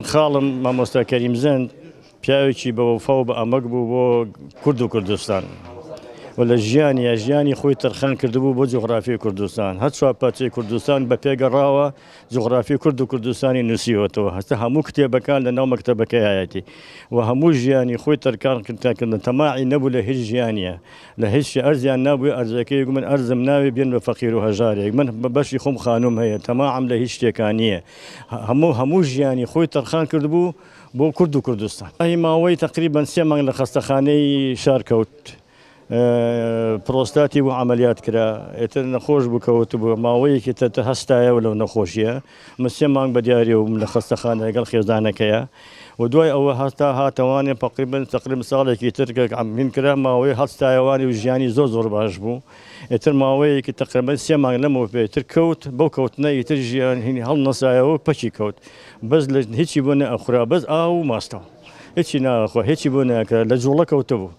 خاڵم مامۆستا کەریم زەند پیاوێکی بە وەفا و بە ئەمەک بوو بۆ کورد و کوردستان و لە ژیانیا ژیانی خۆی تەرخان کردبوو بۆ جوغرافی کوردستان، هەر چوار پارچەی کوردستان بە پێ گەڕاوە، جوغرافی کورد و کوردستانی نووسیوەتەوە، هەستا هەموو کتێبەکان لە ناو مەکتەبەکەیایەتی و هەموو ژیانی خۆی تەرکان کردن، تەماعی نەبوو لە هیچ ژیانیا، لە هیچ شتێ ئەرزیان نابووی ئەرزەکەی گوت من ئەرزم ناوێ بێن بە فەقیر و هەژارێک، من بە بەشی خۆم خانووم هەیە تەماعم لە هیچ شتێکا نییە، هەموو هەموو ژیانی خۆی تەرخان کردبوو بۆ کورد و کوردستان. ماوەی تەقریبەن سێ مانگ لە خەستەخانەی شار کەوت، پرۆستاتی بوو عەمەلیات کرا، ئیتر نەخۆش بوو کەوتبوو، ماوەیەکی تر تر هەستایەوە لەو نەخۆشییە، من سێ مانگ بە دیاریەوە بووم لە خەستەخانە لەگەڵ خێزانەکەیا و دوای ئەوە هەستا هاتەوانێ تەقریبەن تەقریبەن ساڵێکی تر کە هین کرا ماوەی هەستایەوانی و ژیانی زۆر زۆر باش بوو، ئیتر ماوەیەکی تەقریبەن سێ مانگ لەمەو پێ تر کەوت، بەو کەوتنە ئیتر ژیان هینی هەڵنەسایەوە و پەکی کەوت. بەس لە هیچی بۆ نەئەخورا بەس ئاو و ماستاو هیچی ناخوا هیچی بۆ ناکرا لە جوڵە کەوتبوو.